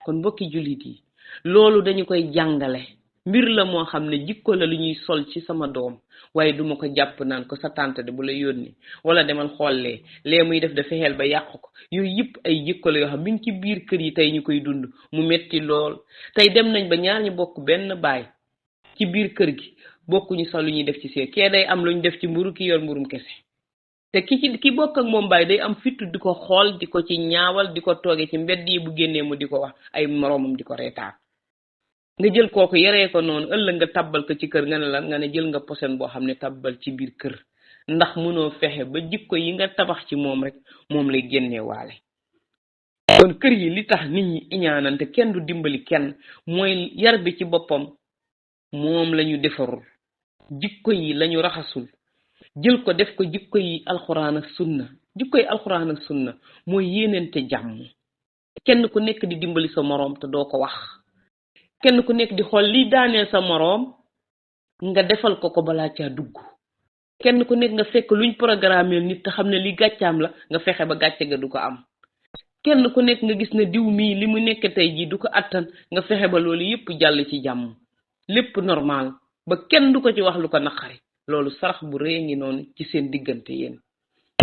kon mbokki jullit yi loolu dañu koy jàngale mbir la moo xam ne jikko la lu ñuy sol ci sama doom waaye duma ko jàpp naan ko sa tante de bu la yónni wala demal xoollee lee muy def da fexeel ba yàq ko yooyu yëpp ay jikko la yoo xam mi ngi ci biir kër yi tey ñu koy dund mu metti lool tey dem nañ ba ñaar ñi bokk benn baay ci biir kër gi bokkuñu sax lu ñuy def ci see kee day am lu ñu def ci mburu ki yor mburum kese te ki bokk ak moom baay day am fitu di ko xool di ko ci ñaawal di ko tooge ci mbedd yi bu génnee mu di ko wax ay moroomam di ko reetaan nga jël kooku yaree ko noonu ëllëg nga tabbal ko ci kër nga ne la nga ne jël nga posen boo xam ne tabbal ci biir kër ndax mënoo fexe ba jikko yi nga tabax ci moom rek moom lay génnee waale kon kër yi li tax nit ñi iñaanante kenn du dimbali kenn mooy yar bi ci boppam moom lañu defarul jikko yi lañu raxasul jël ko def ko jikko yi alxuraan ak sunna jikko yi alxuraan ak sunna mooy yéenente jàmm kenn ku nekk di dimbali sa moroom te doo ko wax kenn ku nekk di xool li daaneel sa moroom nga defal ko balaa caa dugg kenn ku nekk nga fekk luñ programmeel nit te xam ne li gàccaam la nga fexe ba gàcce ga du ko am kenn ku nekk nga gis ne diw mii li mu nekk tey jii du ko attan nga fexe ba loolu yépp jàll ci jàmm lépp normal ba kenn du ko ci wax lu ko naqari loolu sarax bu rëy ngi noonu ci seen diggante yéen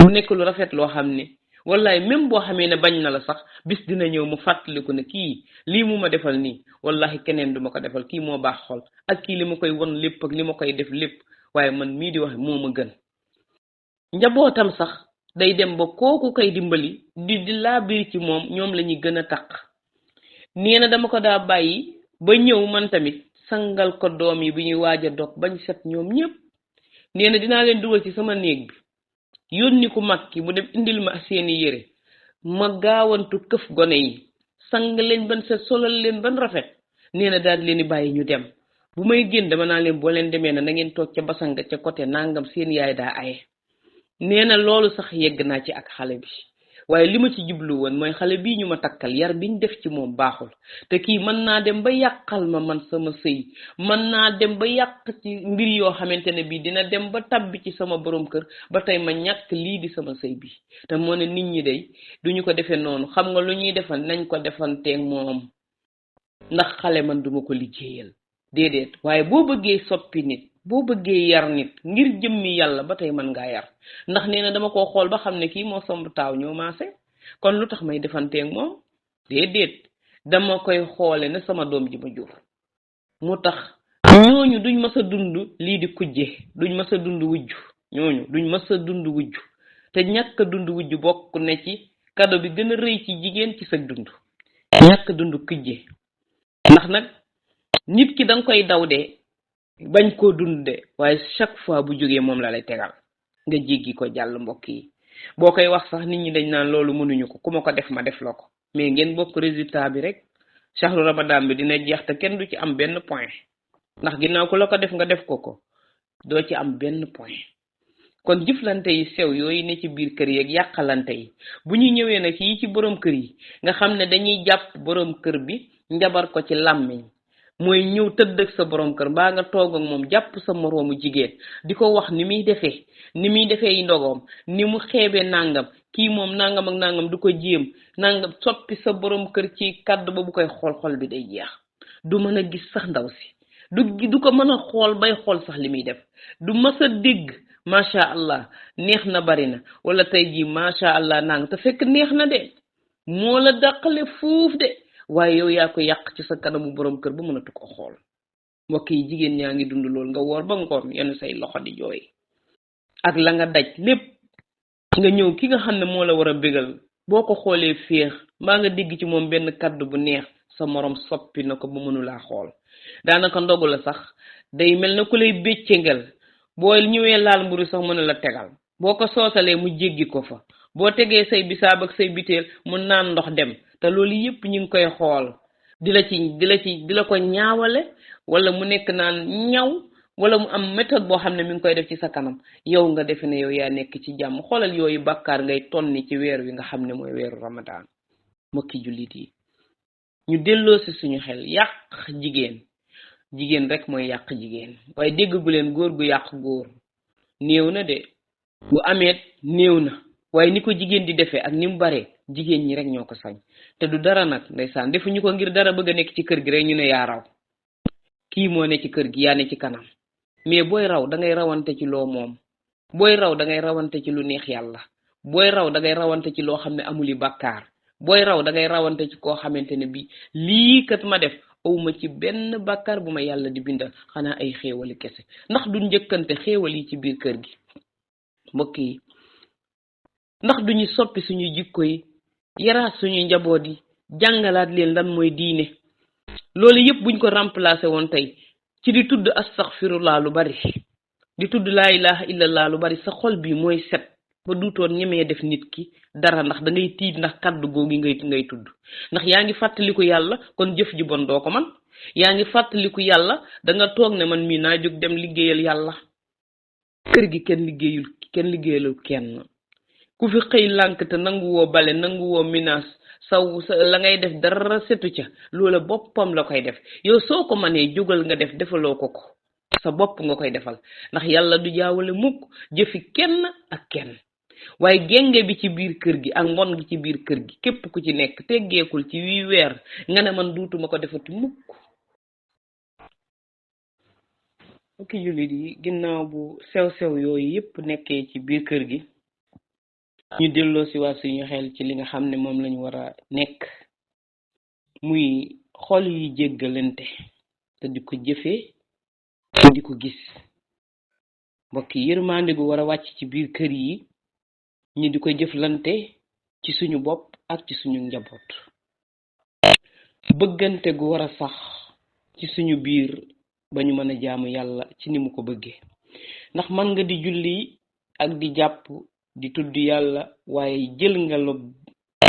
mu nekk lu rafet loo xam ne wallaay même boo xamee ne bañ na la sax bis dina ñëw mu fàttaliku ne kii lii mu ma defal nii wallahi keneen du ma ko defal kii moo baax xol ak kii li ma koy won lépp ak li ma koy def lépp waaye man mii di wax moo ma gën njabootam sax day dem ba kooku koy dimbali di laa biir ci moom ñoom la ñuy gën a taq nee na dama ko daa bàyyi ba ñëw man tamit sangal ko doom yi bi ñuy waaj a dog bañ set ñoom ñëpp nee na dinaa leen dugal ci sama néeg bi yónni ku mag ki mu dem indil ma seeni yére ma gaawantu këf gone yi sang leen ban set solal leen ban rafet nee na daal leen di bàyyi ñu dem bu may génn dama naa leen boo leen demee na ngeen toog ca basanga ca côté nangam seen yaay daa aye nee na loolu sax yegg naa ci ak xale bi waaye li ma ci jublu woon mooy xale bii ñu ma takkal yar biñ def ci moom baaxul te kii mën naa dem ba yàqal ma man sama sëy mën naa dem ba yàq ci mbir yoo xamante ne bii dina dem ba tabbi ci sama borom kër ba tey ma ñàkk lii di sama sëy bi te moo ne nit ñi day duñu ko defee noonu xam nga lu ñuy defal nañ ko defanteeg moom ndax xale man duma ko liggéeyal déedéet waaye boo bëggee soppi nit boo bëggee yar nit ngir jëmmi yàlla ba tey mën ngaa yar ndax nee na dama koo xool ba xam ne kii moo somb taaw ñoo maase kon lu tax may defanteeg moom déedéet dama koy xoole ne sama doom ji ma jur mu tax ñooñu duñ mës a dund lii di kujje duñ mës a dund wujju ñooñu duñ mës a dund wujju te ñàkk a dund wujju bokk ne ci kado bi gën a rëy ci jigéen ci sa dund ñàkk dund kujje ndax nag nit ki danga koy daw de bañ koo dund de waaye chaque fois bu jógee moom la lay tegal nga jéggi ko jàll mbokk yi boo koy wax sax nit ñi dañ naan loolu mënuñu ko ku ma ko def ma def la ko mais ngeen bokk résultat bi rek shahru ramadan bi dina jeex te kenn du ci am benn point ndax ginnaaw ku la ko def nga def ko doo ci am benn point kon jëflante yi sew yooyu ne ci biir kër yi ak yàqalante yi bu ñu ñëwee nag yi ci borom kër yi nga xam ne dañuy jàpp borom kër bi njabar ko ci làmmiñ mooy ñëw tëdd ak sa borom kër baa nga toog ak moom jàpp sa moroomu jigéen di ko wax ni muy defee yi ndogoom ni mu xeebee nangam kii moom nangam ak nangam du ko jéem nangam soppi sa borom kër ci kàddu ba bu koy xool bi day jeex du mën a gis sax ndaw si du ko mën a xool bay xool sax li muy def du mës a dégg macha allah neex na bari na wala tey jii macha allah nang te fekk neex na de moo la dàqale fuuf de waaye yow yaa ko yàq ci sa kanamu borom kër ba mënatu ko xool mbokk yi jigéen ñaa ngi dund lool nga woor ba ngoon yenn say loxo di jooy ak la nga daj lépp nga ñëw ki nga xam ne moo la war a bégal boo ko xoolee féex mbaa nga dégg ci moom benn kaddu bu neex sa morom soppi na ko ba mënulaa xool daanaka ndogu la sax day mel na ku lay béccengel boo ñëwee laal mburu sax mën a la tegal boo ko soosalee mu jéggi ko fa boo tegee say bisaab ak say biteel mu naan ndox dem te loolu yépp ñu ngi koy xool di la ko ñaawale wala mu nekk naan ñaw wala mu am méthode boo xam ne mi ngi koy def ci sa kanam yow nga defe ne yow yaa nekk ci jàmm xoolal yooyu bàkkaar ngay tonni ci weer wi nga xam ne mooy weeru Ramadan mbokki jullit yi ñu delloo si suñu xel yàq jigéen rek mooy yàq jigéen waaye dégg gu leen góor gu yàq góor néew na de bu ameet néew na waaye ni ko jigéen di defee ak ni mu bare jigéen ñi rek ñoo ko sañ te du dara nag ndeysaan defuñu ko ngir dara bëgg a nekk ci kër gi rek ñu ne yaa raw kii moo ne ci kër gi yaa ne ci kanam mais booy raw da ngay rawante ci loo moom booy raw da ngay rawante ci lu neex yàlla booy raw da ngay rawante ci loo xam ne amuli bàkkaar booy raw da ngay rawante ci koo xamante ne bi lii kat ma def awma ci benn bàkkaar bu ma yàlla di bindal xanaa ay xéewali kese ndax du njëkkante xéewal yi ci biir kër gi mbokk yi ndax duñu soppi suñu jikko yi yaraat suñu njaboot yi jàngalaat leen lan mooy diine loolu yépp buñ ko remplacer woon tey ci di tudd astaghfirullah lu bari di tudd laa ilaha illallah lu bari sa xol bi mooy set ba duutoon ñemee def nit ki dara ndax da ngay tiit ndax kaddu googi ngay tudd ndax yaa ngi fàttaliku yàlla kon jëf ji bon doo ko man yaa ngi fàttaliku yàlla da nga toog ne man mii naa jóg dem liggéeyal yàlla kër gi kenn liggéeyalul kenn ku fi xëy lànk te nangu woo bale nangu woo minaas sa la ngay def dara setu ca loola boppam la koy def yow soo ko mënee jógal nga defaloo ko sa bopp nga koy defal ndax yàlla du jaawale mukk jëfi kenn ak kenn waaye genge bi ci biir kër gi ak mbon gi ci biir kër gi képp ku ci nekk teggeekul ci wii weer nga ne man duutuma ko defati mukk ok jullit yi ginnaaw bu sew-sew yooyu yépp nekkee ci biir kër gi ñu delloo si waat suñu xel ci li nga xam ne moom lañu war a nekk muy xol yi jéggalante te di ko jëfee te di ko gis mbokk yi yërmande gu war a wàcc ci biir kër yi ñu di ko jëflante ci suñu bopp ak ci suñu njaboot bëggante gu war a sax ci suñu biir ba ñu mën a jaamu yàlla ci ni mu ko bëggee ndax man nga di julli ak di jàpp di tudd yàlla waaye jël nga la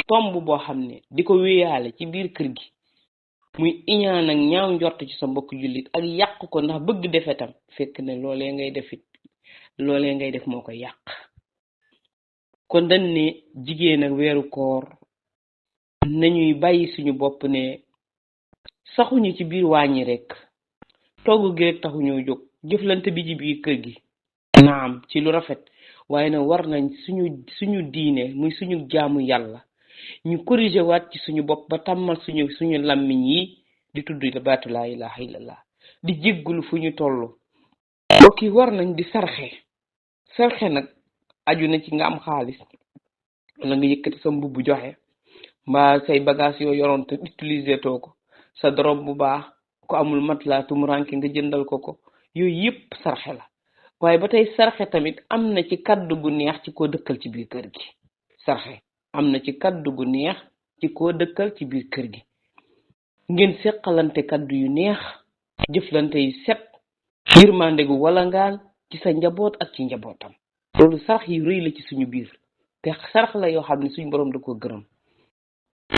tomb boo xam ne di ko wéyaale ci biir kër gi muy iñaan ak ñaaw njort ci sa mbokk jullit ak yàq ko ndax bëgg defetam fekk ne loolee ngay def moo koy yàq kon dañ ne jigéen ak weeru koor nañuy bàyyi suñu bopp ne saxuñu ci biir wàññi rek togg gi rek taxuñoo jóg jëflante bi ci biir kër gi naam ci lu rafet waaye nag war nañ suñu diine muy suñu jaamu yàlla ñu corriger waat ci suñu bopp ba tàmmal suñu làmmiñ yi di tudd baatu laa ilaha illallah di jéggulu fu ñu toll mbokk yi war nañ di sarxe nag aju na ci nga am xaalis wala nga yëkkati sa mbubb joxe mbaa say bagage yoo yoroon te utiliser too ko sa dorob bu baax ko amul matelas tumuranke nga jëndal ko yooyu yëpp sarxe la waaye ba tey sarxe tamit am na ci kaddu gu neex ci koo dëkkal ci biir kër gi sarxe am na ci kaddu gu neex ci koo dëkkal ci biir kër gi ngeen seqalante kaddu yu neex jëflante yu set yërmande gu walangaan ci sa njaboot ak ci njabootam loolu sarax yu rëy la ci suñu biir te sarax la yoo xam ne suñu borom da ko gërëm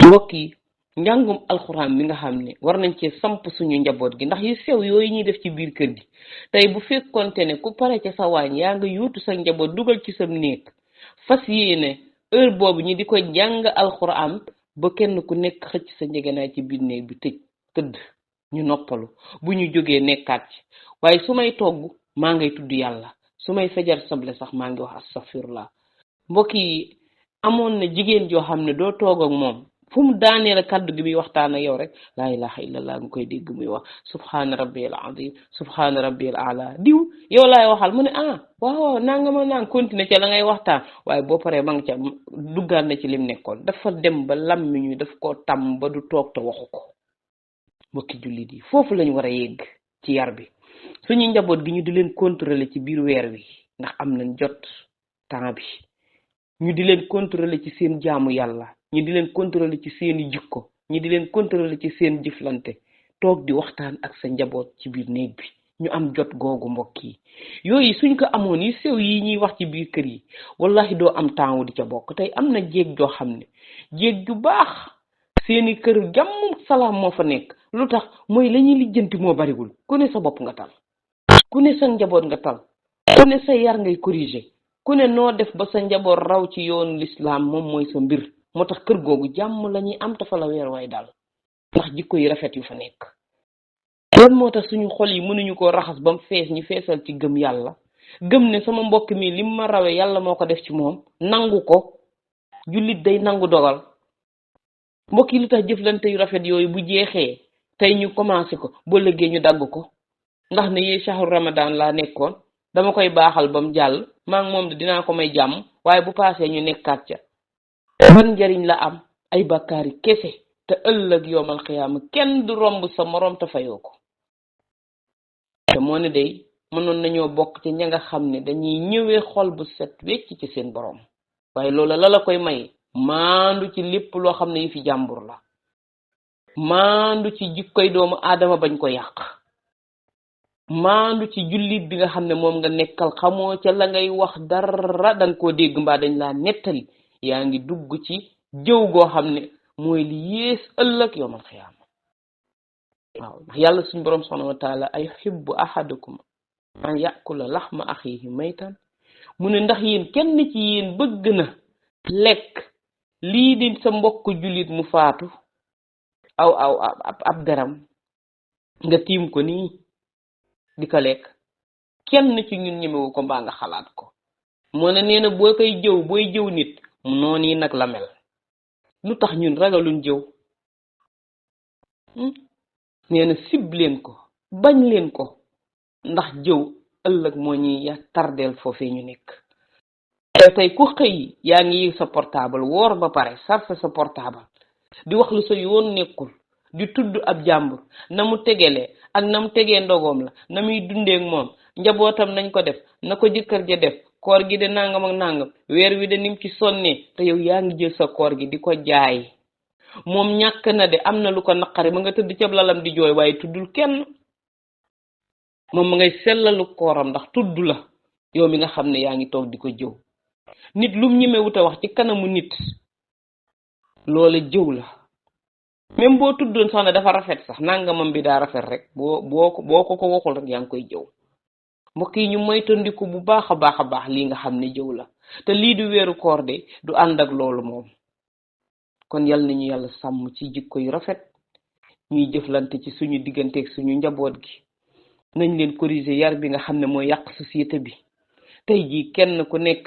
mbokk yi njàngum alxuraan mi nga xam ne war nañ cee samp suñu njaboot gi ndax yu sew yooyu ñuy def ci biir kër gi tey bu fekkonte ne ku pare ca sa waañ yaa nga yuutu sa njaboot dugal ci sa néeg fas yéene heure boobu ñi di ko jàng alxuraan ba kenn ku nekk xëcc sa njëgënaay ci biir néeg bi tëdd ñu noppalu bu ñu jógee nekkaat ci waaye su may togg maa ngay tudd yàlla su may fajar soble sax maa ngi wax astaghfirullah mbokk yi amoon na jigéen joo xam ne doo toog ak moom fu mu daanee la kaddu gi muy waxtaan ak yow rek laa ilaha illallah nga koy dégg muy wax subhaana rabbiyal azim subhaana rabbiyal ala diw yow laay waxal mu ne waaw nanga ma naan continuer ca la ngay waxtaan waaye boo paree ma nga ca duggaat na ci lim nekkoon dafa dem ba lammiñu daf koo tàmm ba du toog te waxu ko mbokki jullit yi foofu lañu war a yegg ci yar bi suñu njaboot gi ñu di leen contrôler ci biir weer wi ndax am nañ jot temps bi ñu di leen contrôler ci seen jaamu yàlla ñu di leen contrôler ci seeni jikko ñu di leen contrôler ci seen jëflante toog di waxtaan ak sa njaboot ci biir néeg bi ñu am jot googu mbokk yi yooyu suñ ko amoon yi sew yi ñuy wax ci biir kër yi wallahi doo am temps wu di ca bokk tey am na jéeg joo xam ne jéeg ju baax seeni kër jàmm salaam moo fa nekk lu tax mooy la ñuy lijjanti moo bariwul ku ne sa bopp nga tal ku ne sa njaboot nga tal ku ne sa yar ngay corriger ku ne noo def ba sa njaboot raw ci yoonu lislaam moom mooy sa mbir moo tax kër googu jàmm la ñuy am te fa la weer waay daal ndax jikko yi rafet yu fa nekk lan moo tax suñu xol yi mënuñu koo raxas ba mu fees ñu feesal ci gëm yàlla gëm ne sama mbokk mi lim ma rawee yàlla moo ko def ci moom nangu ko jullit day nangu dogal mbokk yi lu tax jëflante yu rafet yooyu bu jeexee tey ñu commencé ko boo lëggee ñu dagg ko ndax ne yee shahru ramadan laa nekkoon dama koy baaxal ba mu jàll maa ngi moom dinaa ko may jàmm waaye bu paasee ñu nekkaat ca ban njariñ la am ay bakkaari kese te ëllëg yoomal xiyaama kenn du romb sa moroom te fayoo ko te moo ne day mënoon nañoo bokk ci ña nga xam ne dañuy ñëwee xol bu set wecc ci seen borom waaye loola la koy may maandu ci lépp loo xam ne yi fi jàmbur la maandu ci jikkoy doomu aadama bañ ko yàq maandu ci jullit bi nga xam ne moom nga nekkal xamoo ca la ngay wax dara danga koo dégg mbaa dañ laa nettali yaa ngi dugg ci jëw goo xam ne mooy li yées ëllëg yawmal xiyaama waaw ndax yàlla suñu borom subhanahu wa taala ay yuhibbu ahadukum an yakula laxma axiihi maytan mu ne ndax yéen kenn ci yéen bëgg na lekk lii di sa mbokk jullit mu faatu ab deram nga tiim ko nii di ko lekk kenn ci ñun ñemewu ko mbaa nga xalaat ko moo ne nee na boo koy jëw booy jëw nit noonu yi nag la mel lu tax ñun ragaluñ jëw nee na sib leen ko bañ leen ko ndax jëw ëllëg moo ñuy tardeel foofee ñu nekk tey ku xëy yaa ngi sa portable woor ba pare sarfe sa portable di wax lu sa yoon nekkul di tudd ab jàmbur na mu tegelee ak na mu tegee ndogoom la na muy dundeek moom njabootam nañ ko def na ko jëkkër ja def koor gi de nangam ak nangam weer wi de nim ci sonnee te yow yaa ngi jël sa koor gi di ko jaay moom ñàkk na de am na lu ko naqari ma nga tëdd ca lalam di jooy waaye tuddul kenn moom ma ngay sellalu kooram ndax tudd la yow mi nga xam ne yaa ngi toog di ko jëw nit lum ñemewut a wax ci kanamu nit loola jëw la même boo tuddoon sax ne dafa rafet sax nangamam bi daa rafet rek boo ko waxul rek yaa ngi koy jëw mbokk yi ñu moytandiku bu baax a baax lii nga xam ne jëw la te lii du weeru koor de du ànd ak loolu moom. kon yal nañu yàlla sàmm ci jikko yu rafet ñuy jëflante ci suñu digganteeg suñu njaboot gi nañ leen corriger yar bi nga xam ne mooy yàq société bi. tey jii kenn ku nekk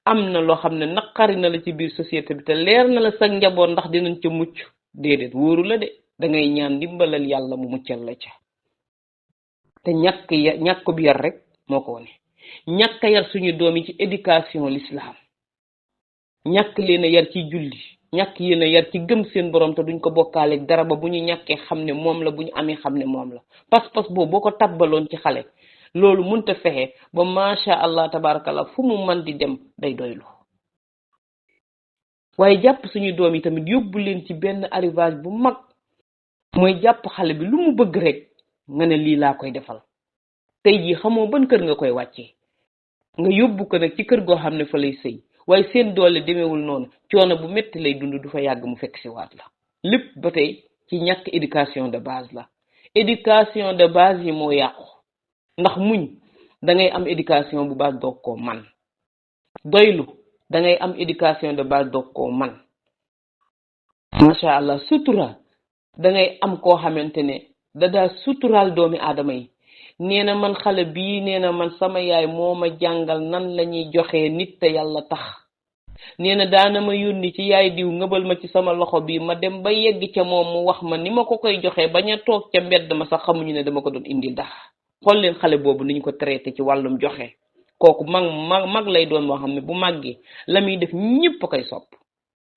am na loo xam ne naqari na la ci biir société bi te leer na la sa njaboot ndax dinañ ca mucc déedéet wóoru la de dangay ñaan ndimbalal yàlla mu muccal la ca. te ñàkk bi yar rek moo ko wone ñàkk a yar suñu doom yi ci éducation l'islam ñàkk leen a yar ci julli ñàkk yéen a yar ci gëm seen borom te duñ ko bokkaaleeg dara ba bu ñu ñàkkee xam ne moom la bu ñu amee xam ne moom la pas-pas boobu boo ko tabbaloon ci xale loolu mënta fexe ba macha allah tabarakallah fu mu man di dem day doylu. waaye jàpp suñu doom yi tamit yóbbu leen ci benn arrivage bu mag mooy jàpp xale bi lu mu bëgg rek nga ne lii laa koy defal. tey jii xamoo ban kër nga koy wàccee nga yóbbu ko nag ci kër goo xam ne fa lay sëy waaye seen doole demeewul noonu coono bu metti lay dund du fa yàgg mu fekk si waat la. lépp ba tey ci ñàkk éducation de base la. éducation de base yi moo yàqu ndax muñ dangay am éducation bu base doog koo man. doylu dangay am éducation de base doog koo man. macha allah sutura dangay am koo xamante ne dadaa suturaal doomi aadama yi. nee na man xale bii nee na man sama yaay moo ma jàngal nan la ñuy joxee nit te yàlla tax. nee na daana ma yónni ci yaay diw ngëbal ma ci sama loxo bi ma dem ba yegg ca moom mu wax ma ni ma ko koy joxee bañ a toog ca mbedd ma sax xamuñu ne dama ko doon indil dara. xool leen xale boobu ni ñu ko traité ci wàllum joxe kooku mag lay doon moo xam ne bu màggee la muy def ñépp a koy sopp.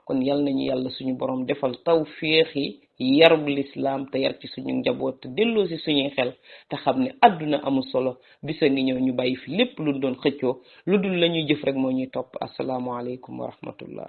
kon yal nañu yàlla suñu borom defal tawféexi yarub lislaam te yar ci suñu njaboot te delloo si suñuy xel te xam ne àdduna amul solo bisa ngi ñëw ñu bàyyi fi lépp lu doon xëccoo lu dul la ñuy jëf rek moo ñuy topp. assalaamu aleykum wa rahmatullah.